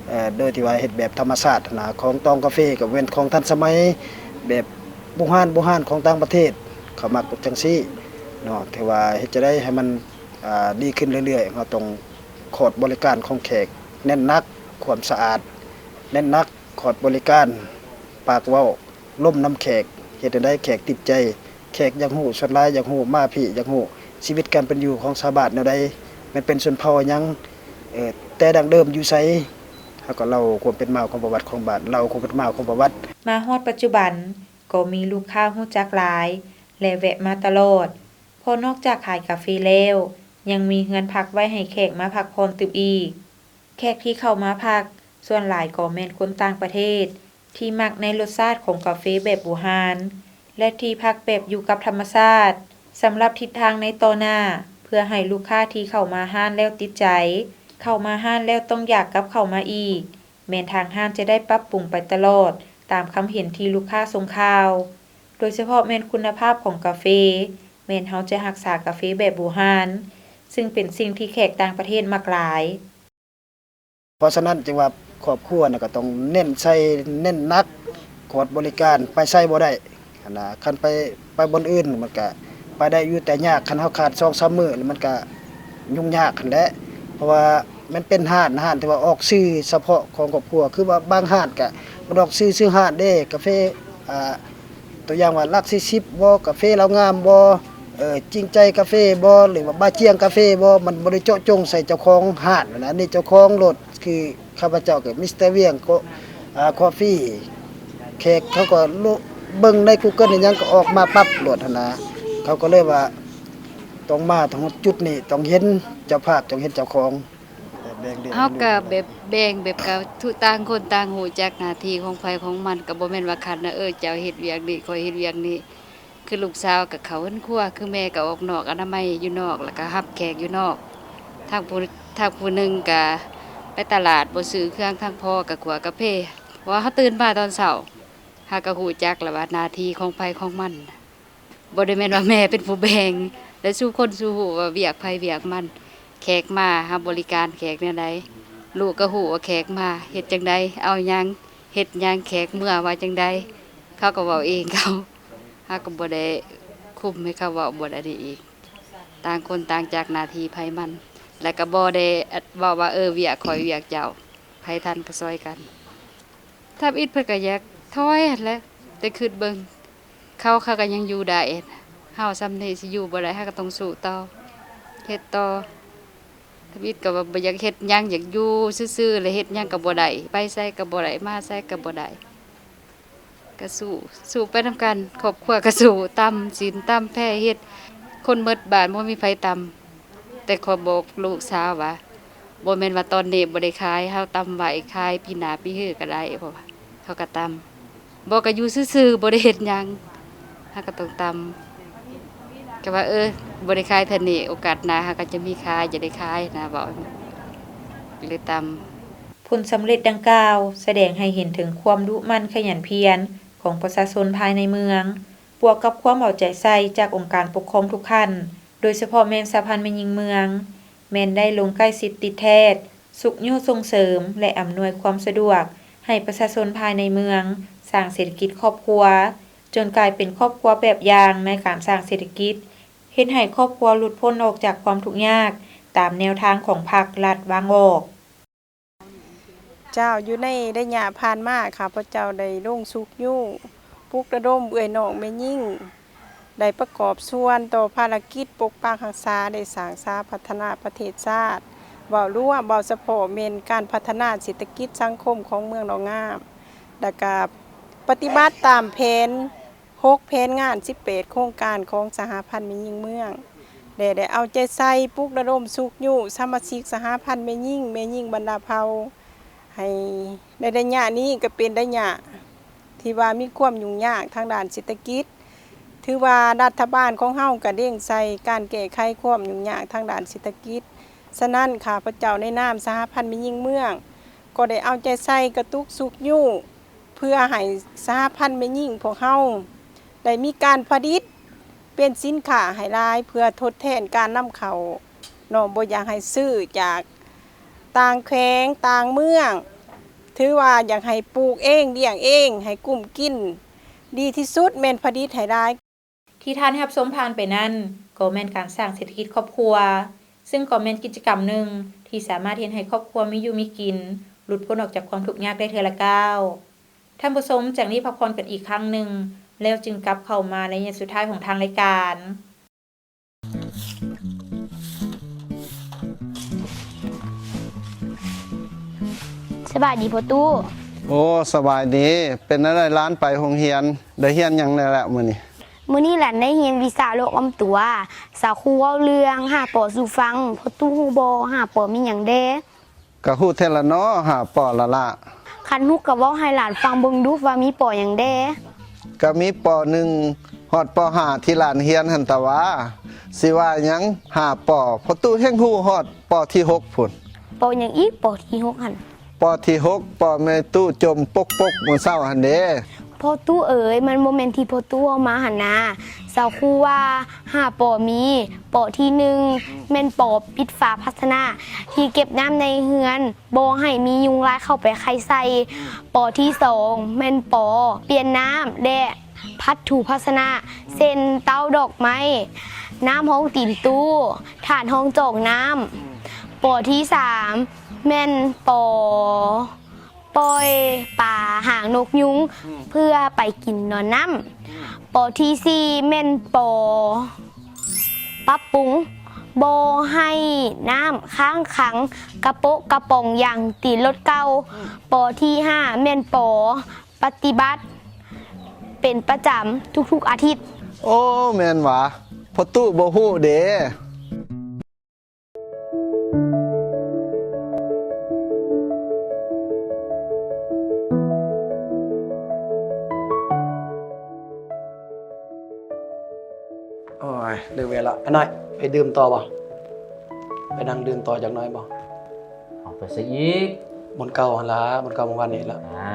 ເອີ ໂດຍທີ່ວ່າເຮັດແບບທຳມະຊາດຫັ້ນນະ ຂອງຕອງກາເຟກໍແມ່ນຂອງທັນສະໄໝ ແບບບູຮານ ບູຮານຂອງຕ່າງປະເທດ ເຂົາມັກຈັ່ງຊີ້ເນາະ. ແຕ່ວ່າເຮັດຈັ່ງໃດໃຫ້ມັນ ອ່າ ດີຂຶ້ນເລື້ອຍໆ ເຮົາຕ້ອງຂອດບໍລິການຂອງແຂກແໜ້ນໜັກ ຄວາມສະອາດແໜ້ນໜັກ ຂອດບໍລິການ ປາກເວົ້າ ລົມນຳແຂກ ເຮັດແນວໃດແຂກຕິດໃຈ ແຂກຢາກຮູ້ ສ່ວນຫຼາຍຢາກຮູ້ ມາພີ້ຢາກຮູ້ຊີວິດການເປັນຢູ່ຂອງຊາວບ້ານແນວໃດ ແມ່ນເປັນຊົນເຜົ່າຫຍັງ ເອີ ແຕ່ດັ້ງເດີມຢູ່ໃສ ເຮົາກໍເລົ່າຄວາມເປັນມາຂອງປະຫວັດຂອງບ້ານ ເລົ່າຄວາມເປັນມາຂອງປະຫວັດ. ມາຮອດປັດຈຸບັນ ກໍມີລູກຄ້າຮູ້ຈັກຫຼາຍ ແລະ ແວະມາຕະຫຼອດ ເພາະນອກຈາກຂາຍກາເຟແລ້ວ ຍັງມີເຮືອນພັກໄວ້ໃຫ້ແຂກມາພັກຜ່ອນຕື່ມອີກ. ແຂກທີ່ເຂົ້າມາພັກ ສ່ວນຫຼາຍກໍແມ່ນຄົນຕ່າງປະເທດ ທີ່ມັກໃນລົດຊາດຂອງກາເຟແບບບູຮານ ແລະ ທີ່ພັກແບບຢູ່ກັບທຳມະຊາດ. ສຳລັບທິດທາງໃນຕໍ່ໜ້າ ເພື່ອໃຫ້ລູກຄ້າທີ່ເຂົ້າມາຮ້ານແລ້ວຕິດໃຈ, ເຂົ້າມາຮ້ານແລ້ວຕ້ອງຢາກກັບເຂົ້າມາອີກ, ແມ່ນທາງຮ້ານຈະໄດ້ປັບປຸງໄປຕະຫຼອດ ຕາມຄຳເຫັນທີ່ລູກຄ້າສົ່ງຂ່າວ, ໂດຍສະເພາະແມ່ນຄຸນນະພາບຂອງກາເຟ ແມ່ນເຮົາຈະຮັກສາກາເຟແບບບູຮານ, ຊຶ່ງເປັນສິ່ງທີ່ແຂກຕ່າງປະເທດມັກຫຼາຍ. ເພາະສະນັ້ນຈຶ່ງວ່າຄອບຄົວນະກໍຕ້ອງເນັ້ນໃສ່ ເນັ້ນໜັກ ຂອດບໍລິການ ໄປໃສບໍ່ໄດ້ຫັ້ນນະ. ຄັນໄປ ໄປບ່ອນອື່ນມັນກະໄປໄດ້ຢູ່ ແຕ່ຍາກ ຄັນເຮົາຂາດສອງສາມມື້ ມັນກະຫຍຸ້ງຍາກຫັ້ນແຫຼະ ເພາະວ່າມັນເປັນຮ້ານ ຮ້ານທີ່ວ່າອອກຊື່ສະເພາະຂອງຄອບຄົວ ຄືວ່າບາງຮ້ານກະບໍ່ໄດ້ອອກຊື່ ຊື່ຮ້ານເດ້ ກາເຟ ອ່າ ຕົວຢ່າງວ່າຫຼັກສີ່ສິບບໍ ກາເຟລາວງາມບໍ ເອີ ຈິງໃຈກາເຟບໍ ຫຼືວ່າບາຈຽງກາເຟບໍ ມັນບໍ່ໄດ້ເຈາະຈົງໃສ່ເຈົ້າຂອງຮ້ານນະ. ອັນນີ້ເຈົ້າຂອງໂລດ ຄືຂ້າພະເຈົ້າກໍມິສເຕີວຽງ ກໍ ອ່າ ຄອຟຟີ ແຂກເຂົາກໍເບິ່ງໃນກູເກີນອີ່ຫຍັງ ກໍອອກມາປັບໂລດຫັ້ນນະ. ເຂົາກໍເລີຍວ່າຕ້ອງມາຮອດຈຸດນີ້ ຕ້ອງເຫັນເຈົ້າພາບ ຕ້ອງເຫັນເຈົ້າຂອງ. ເຮົາກໍແບບແບ່ງ ແບບກໍທຸກ ຕ່າງຄົນຕ່າງຮູ້ຈັກໜ້າທີ່ຂອງໃຜຂອງມັນ ກໍບໍ່ແມ່ນວ່າຂັດນະ ເອີ ເຈົ້າເຮັດວຽກນີ້ ຂ້ອຍເຮັດວຽກນີ້ ຄືລູກສາວກໍເຂົ້າເຮືອນຄົວ ຄືແມ່ກໍອອກນອກອະນາໄມຢູ່ນອກ ແລ້ວກໍຮັບແຂກຢູ່ນອກ ທາງຜູ້ ທາງຜູ້ໜຶ່ງກໍໄປຕະຫຼາດ ບໍ່ຊື້ເຄື່ອງ ທາງພໍ່ກໍຂົ້ວກາເຟ ເພາະວ່າເຮົາຕື່ນມາຕອນເຊົ້າ ເຮົາກໍຮູ້ຈັກແລ້ວວ່າໜ້າທີ່ຂອງໃຜຂອງມັນ. ບໍ່ໄດ້ແມ່ນວ່າແມ່ເປັນຜູ້ແບ່ງ ແລະ ສູ່ຄົນສູ່ຮູ້ວ່າວຽກໃຜວຽກມັນ. ແຂກມາ ເຮົາບໍລິການແຂກແນວໃດ ລູກກໍຮູ້ວ່າແຂກມາເຮັດຈັ່ງໃດ ເອົາຫຍັງ ເຮັດຫຍັງ ແຂກເມືອວ່າຈັ່ງໃດ ເຂົາກໍເວົ້າເອງເຂົາ ເຮົາກໍບໍ່ໄດ້ຄຸມໃຫ້ເຂົາເວົ້າ ບໍ່ໄດ້ນີ້ອີກ. ຕ່າງຄົນຕ່າງຈັກໜ້າທີ່ໃຜມັນ ແລະ ກໍບໍ່ໄດ້ເວົ້າວ່າ ເອີ ວຽກຂ້ອຍວຽກເຈົ້າ ໃຜທັນກໍຊ່ອຍກັນ. ທຳອິດເພິ່ນກໍຢາກ ຖອຍຫັ້ນແຫຼະ ແຕ່ຄິດເບິ່ງ ເຂົາ ເຂົາກໍຍັງຢູ່ໄດ້ ເຮົາສ່ຳນີ້ຊິຢູ່ບໍ່ໄດ້ ເຮົາກໍຕ້ອງສູ້ຕໍ່ ເຮັດຕໍ່. ທຳອິດກໍວ່າບໍ່ຢາກເຮັດຫຍັງ ຢາກຢູ່ຊື່ໆ ແລະ ເຮັດຫຍັງກໍບໍ່ໄດ້ ໄປໃສກໍບໍ່ໄດ້ ມາໃສກໍບໍ່ໄດ້ ກໍສູ້ ສູ້ໄປນຳກັນ ຄອບຄົວກໍສູ້ ຕຳສີນຕຳແພເຮັດ ຄົນໝົດບ້ານ ບໍ່ມີໃຜຕຳ. ແຕ່ຂໍບອກລູກສາວວ່າ ບໍ່ແມ່ນວ່າຕອນນີ້ບໍ່ໄດ້ຂາຍ ເຮົາຕຳໄວ້ຂາຍປີໜ້າປີຮືກໍໄດ້ ເພາະວ່າເຂົາກໍຕຳ ບໍ່ກໍຢູ່ຊື່ໆ ບໍ່ໄດ້ເຮັດຫຍັງ ເຮົາກໍຕ້ອງຕຳ ກໍວ່າ ເອີ ບໍ່ໄດ້ຂາຍເທື່ອນີ້ ໂອກາດໜ້າເຮົາກໍຈະມີຂາຍ ຈະໄດ້ຂາຍນະ ເວົ້າ ກໍເລີຍຕຳ. ຜົນສຳເລັດດັ່ງກ່າວ ສະແດງໃຫ້ເຫັນເຖິງຄວາມດຸໝັ່ນຂະຫຍັນພຽນຂອງປະຊາຊົນພາຍໃນເມືອງ ບວກກັບຄວາມເອົາໃຈໃສ່ຈາກອົງການປົກຄອງທຸກຂັ້ນ, ໂດຍສະເພາະແມ່ນສະຫະພັນແມ່ຍິງເມືອງ ແມ່ນໄດ້ລົງໃກ້ຊິດຕິດແທດ, ຊຸກຍູ້ສົ່ງເສີມ ແລະ ອຳນວຍຄວາມສະດວກໃຫ້ປະຊາຊົນພາຍໃນເມືອງ ສ້າງເສດຖະກິດຄອບຄົວ ຈົນກາຍເປັນຄອບຄົວແບບຢ່າງໃນການສ້າງເສດຖະກິດ, ເຮັດໃຫ້ຄອບຄົວຫຼຸດພົ້ນອອກຈາກຄວາມທຸກຍາກ ຕາມແນວທາງຂອງພັກລັດວາງອອກ. ເຈົ້າ, ຢູ່ໃນໄລຍະຜ່ານມາ ຂ້າພະເຈົ້າໄດ້ລົງຊຸກຍູ້ ປຸກລະດົມເອື້ອຍນ້ອງແມ່ຍິງ ໄດ້ປະກອບສ່ວນຕໍ່ພາລະກິດປົກປັກຮັກສາ ແລະ ສ້າງສາພັດທະນາປະເທດຊາດ ເວົ້າລວມ, ເວົ້າສະເພາະແມ່ນການພັດທະນາເສດຖະກິດສັງຄົມຂອງເມືອງໜອງງາມ ແລະ ກະປະຕິບັດຕາມແຜນ ຫົກແຜນງານ ສິບແປດໂຄງການຂອງສະຫະພັນແມ່ຍິງເມືອງ ແລະ ໄດ້ເອົາໃຈໃສ່ປຸກລະດົມຊຸກຍູ້ສະມາຊິກສະຫະພັນແມ່ຍິງ, ແມ່ຍິງບັນດາເຜົ່າ ໃຫ້ໃນໄລຍະນີ້ກໍເປັນໄລຍະທີ່ວ່າມີຄວາມຫຍຸ້ງຍາກທາງດ້ານເສດຖະກິດ. ຖືວ່າລັດຖະບານຂອງເຮົາກໍເລັ່ງໃສ່ການແກ້ໄຂຄວາມຫຍຸ້ງຍາກທາງດ້ານເສດຖະກິດ. ສະນັ້ນ ຂ້າພະເຈົ້າໃນນາມສະຫະພັນແມ່ຍິງເມືອງ ກໍໄດ້ເອົາໃຈໃສ່ກະຕຸກຊຸກຍູ້ ເພື່ອໃຫ້ສະຫະພັນແມ່ຍິງພວກເຮົາໄດ້ມີການຜະລິດເປັນສິນຄ້າໃຫ້ຫຼາຍ ເພື່ອທົດແທນການນຳເຂົ້າເນາະ, ບໍ່ຢາກໃຫ້ຊື້ຈາກຕ່າງແຂວງຕ່າງເມືອງ, ຖືວ່າຢາກໃຫ້ປູກເອງລ້ຽງເອງໃຫ້ກຸ້ມກິນ, ດີທີ່ສຸດແມ່ນຜະລິດໃຫ້ຫຼາຍ. ທີ່ທ່ານໄດ້ຮັບຊົມຜ່ານໄປນັ້ນ ກໍແມ່ນການສ້າງເສດຖະກິດຄອບຄົວ, ຊຶ່ງກໍແມ່ນກິດຈະກຳໜຶ່ງທີ່ສາມາດເຮັດໃຫ້ຄອບຄົວມີຢູ່ມີກິນ, ຫຼຸດພົ້ນອອກຈາກຄວາມທຸກຍາກໄດ້ເທື່ອລະກ້າວ. ທ່ານຜູ້ຊົມ ຈາກນີ້ພັກຜ່ອນກັນອີກຄັ້ງໜຶ່ງ ແລ້ວຈຶ່ງກັບເຂົ້າມາໃນໄລຍະສຸດທ້າຍຂອງທາງລາຍການ. ສະບາຍດີພໍ່ຕູ້. ໂອ້ ສະບາຍດີ. ເປັນແນວໃດຫຼານໄປໂຮງຮຽນ? ໄດ້ຮຽນຫຍັງແດ່ລະມື້ນີ້? ມື້ນີ້ຫຼານໄດ້ຮຽນວິຊາໂລກອ້ອມຕົວ. ສາວຄູເວົ້າເລື່ອງຫ້າ ປໍ ສູ່ຟັງ. ພໍ່ຕູ້ຮູ້ບໍ່ ຫ້າ ປໍ ມີຫຍັງແດ່? ກະຮູ້ແທ້ລະເນາະ ຫ້າ ປໍ ລະລະ. ຄັນຮູ້ກະເວົ້າໃຫ້ຫຼານຟັງເບິ່ງດູວ່າມີ ປໍ ຫຍັງແດ່? ກະມີ ປໍ ໜຶ່ງ ຮອດ ປໍ ຫ້າ ທີ່ຫຼານຮຽນຫັ້ນຕະຫວາ. ຊິວ່າຫຍັງ ຫ້າ ປໍ ພໍ່ຕູ້ແຮ່ງຮູ້ຮອດ ປໍ ທີ ຫົກ ພຸ້ນ. ປໍ ຫຍັງອີກ ປໍ ທີ ຫົກ ຫັ້ນ? ປໍ ທີ ຫົກ ປໍ ແມ່ຕູ້ຈົ່ມປົກໆ ມື້ເຊົ້າຫັ້ນເດ. ພໍ່ຕູ້ເອີຍ ມັນບໍ່ແມ່ນທີ່ພໍ່ຕູ້ເວົ້າມາຫັ້ນນາ. ສາວຄູວ່າ ຫ້າ ປໍ ມີ ປໍ ທີ ໜຶ່ງ ແມ່ນ ປໍ ປິດຝາພາຊະນະທີ່ເກັບນ້ຳໃນເຮືອນ ບໍ່ໃຫ້ມີຍຸງລາຍເຂົ້າໄປໄຂ່ໃສ່. ປໍ ທີ ສອງ ແມ່ນ ປໍ ປ່ຽນນ້ຳ ແລະ ພັດຖູພາຊະນະ ເຊັ່ນ ເຕົ້າດອກໄມ້, ນ້ຳຮອງຕີນຕູ້, ຖາດຮອງຈອກນ້ຳ. ປໍ ທີ ສາມ ແມ່ນ ປໍ ປ່ອຍປາຫາງນົກຍຸງ ອືມ ເພື່ອໄປກິນນອນນ້ຳ. ອືມ ປໍ ທີ ສີ່ ແມ່ນ ປໍ ປັບປຸງ ບໍ່ໃຫ້ນ້ຳຄ້າງຂັງກະໂປະກະປ໋ອງຢາງຕີນລົດເກົ່າ. ອືມ ປໍ ທີ ຫ້າ ແມ່ນ ປໍ ປະຕິບັດເປັນປະຈຳທຸກໆອາທິດ. ໂອ້ ແມ່ນຫວາ ພໍ່ຕູ້ບໍ່ຮູ້ເດ. ໂອ້ຍ ເລີກວຽກລະ ອ້າຍນ້ອຍ ໄປດື່ມຕໍ່ບໍ່? ໄປນັ່ງດື່ມຕໍ່ຈັກໜ້ອຍບໍ່? ເອົາໄປໃສອີກ? ບ່ອນເກົ່າຫັ້ນລະ ບ່ອນເກົ່າມື້ວານນີ້ລະ. ອ່າ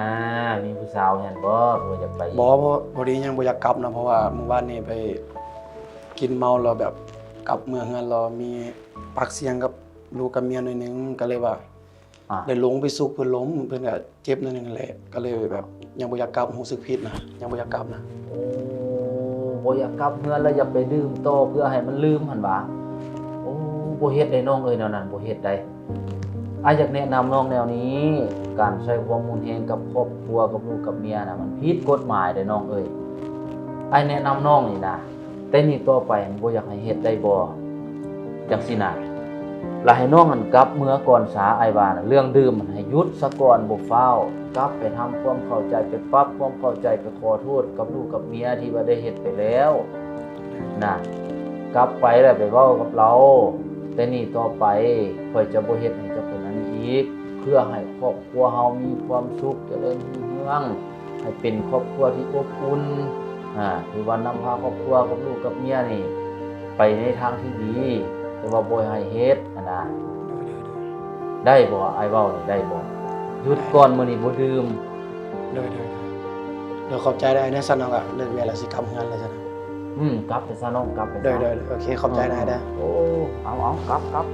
ມີຜູ້ສາວຫັ້ນບໍ່? ບໍ່ຢາກໄປອີກ? ບໍ່ ພໍດີຍັງບໍ່ຢາກກັບນະ ເພາະວ່າມື້ວານນີ້ໄປກິນເມົາແລ້ວແບບກັບເມືອເຮືອນແລ້ວມີປາກສຽງກັບລູກກັບເມຍໜ້ອຍໜຶ່ງ ກໍເລີຍວ່າ ອ່າ ໄດ້ລົງໄປຊຸກເພິ່ນລົ້ມ ເພິ່ນກໍເຈັບໜ້ອຍໜຶ່ງແຫຼະ ກໍເລີຍແບບຍັງບໍ່ຢາກກັບ ຮູ້ສຶກຜິດນະ ຍັງບໍ່ຢາກກັບນະ. ໂອ້ ບໍ່ຢາກກັບເຮືອນແລ້ວຢາກໄປດື່ມຕໍ່ເພື່ອໃຫ້ມັນລືມຫັ້ນຫວາ? ໂອ້ ບໍ່ເຮັດໄດ໋ນ້ອງເອີຍ ແນວນັ້ນບໍ່ເຮັດໄດ໋. ອ້າຍຢາກແນະນຳນ້ອງແນວນີ້, ການໃຊ້ຄວາມຮຸນແຮງກັບຄອບຄົວ, ກັບລູກກັບເມຍນະ ມັນຜິດກົດໝາຍເດ້ນ້ອງເອີຍ. ອ້າຍແນະນຳນ້ອງນີ້ນະ, ແຕ່ນີ້ຕໍ່ໄປບໍ່ຢາກໃຫ້ເຮັດໄດ້ບໍ່? ຈັ່ງຊີ້ນະ. ລະໃຫ້ນ້ອງຫັ້ນກັບເມືອກ່ອນສາ, ອ້າຍວ່ານະ ເລື່ອງດື່ມຫັ້ນໃຫ້ຢຸດສາກ່ອນ, ບໍ່ຟ້າວ. ກັບໄປທຳຄວາມເຂົ້າໃຈ, ໄປປັບຄວາມເຂົ້າໃຈ, ໄປຂໍໂທດກັບລູກກັບເມຍທີ່ວ່າໄດ້ເຮັດໄປແລ້ວນະ. ກັບໄປແລ້ວໄປເວົ້າກັບລາວ, ແຕ່ນີ້ຕໍ່ໄປຂ້ອຍຈະບໍ່ເຮັດໃຫ້ເຈົ້າເປັນອັນນີ້ອີກ, ເພື່ອໃຫ້ຄອບຄົວເຮົາມີຄວາມສຸກ, ຈະເລີນຮຸ່ງເຮືອງ, ໃຫ້ເປັນຄອບຄົວທີ່ອົບອຸ່ນ, ອາ ທີ່ວ່ານຳພາຄອບຄົວກັບລູກກັບເມຍນີ້ໄປໃນທາງທີ່ດີ, ແຕ່ວ່າບໍ່ໃຫ້ເຮັດຫັ້ນນະ. ໂດຍ ໂດຍ ໂດຍ. ໄດ້ບໍ່? ອ້າຍເວົ້ານີ້ໄດ້ບໍ່? ຢຸດກ່ອນ, ມື້ນີ້ບໍ່ດື່ມ. ໂດຍ ໂດຍ ໂດຍ. ໂດຍ ຂອບໃຈເດີອ້າຍເດີ. ຊັ້ນນ້ອງກະເລີກວຽກແລ້ວ ຊິກັບເຮືອນແລ້ວຊັ້ນ. ອືມ ກັບໄປຊະນ້ອງ, ກັບໄປຊະ. ໂດຍ ໂດຍ ໂອເຄ ຂອບໃຈນາຍເດີ. ໂອ້ ເອົາ ເອົາ ກັບ ກັບ.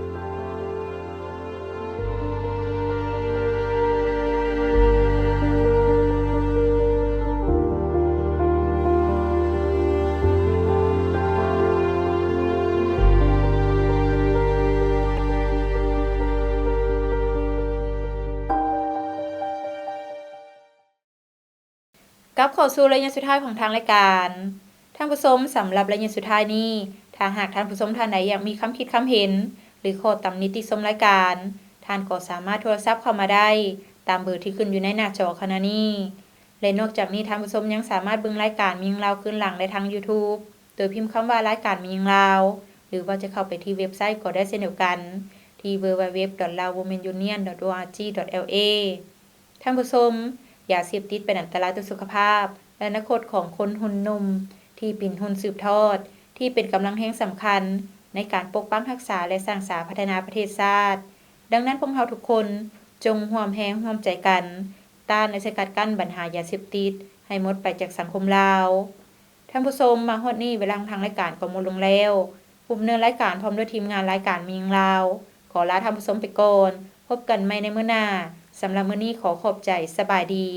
ກັບເຂົ້າສູ່ໄລຍະສຸດທ້າຍຂອງທາງລາຍການ. ທ່ານຜູ້ຊົມ, ສຳລັບໄລຍະສຸດທ້າຍນີ້, ຖ້າຫາກທ່ານຜູ້ຊົມທ່ານໃດຢາກມີຄຳຄິດຄຳເຫັນ ຫຼື ຂໍ້ຕຳໜິຕິຊົມລາຍການ, ທ່ານກໍສາມາດໂທລະສັບເຂົ້າມາໄດ້ຕາມເບີທີ່ຂຶ້ນຢູ່ໃນໜ້າຈໍຂະນະນີ້. ແລະ ນອກຈາກນີ້, ທ່ານຜູ້ຊົມຍັງສາມາດເບິ່ງລາຍການແມ່ຍິງລາວຄືນຫຼັງໄດ້ທາງ YouTube ໂດຍພິມຄຳວ່າ ລາຍການແມ່ຍິງລາວ ຫຼືວ່າຈະເຂົ້າໄປທີ່ເວັບໄຊກໍໄດ້ເຊັ່ນດຽວກັນ ທີ່ www.laowomenunion.org.la. ທ່ານຜູ້ຊົມ, ຢາເສບຕິດເປັນອັນຕະລາຍຕໍ່ສຸຂະພາບ ແລະ ອະນາຄົດຂອງຄົນຮຸ່ນໜຸ່ມ ທີ່ເປັນຮຸ່ນສືບທອດ ທີ່ເປັນກຳລັງແຮງສຳຄັນໃນການປົກປັກຮັກສາ ແລະ ສ້າງສາພັດທະນາປະເທດຊາດ. ດັ່ງນັ້ນ, ພວກເຮົາທຸກຄົນຈົ່ງຮ່ວມແຮງຮ່ວມໃຈກັນ ຕ້ານ ແລະ ສະກັດກັ້ນບັນຫາຢາເສບຕິດໃຫ້ໝົດໄປຈາກສັງຄົມລາວ. ທ່ານຜູ້ຊົມ, ມາຮອດນີ້ເວລາຂອງທາງລາຍການກໍໝົດລົງແລ້ວ. ຜູ້ດຳເນີນລາຍການພ້ອມດ້ວຍທີມງານລາຍການແມ່ຍິງລາວ ຂໍລາທ່ານຜູ້ຊົມໄປກ່ອນ. ພົບກັນໃໝ່ໃນມື້ໜ້າ. ສຳລັບມື້ນີ້ຂໍຂອບໃຈ. ສະບາຍດີ.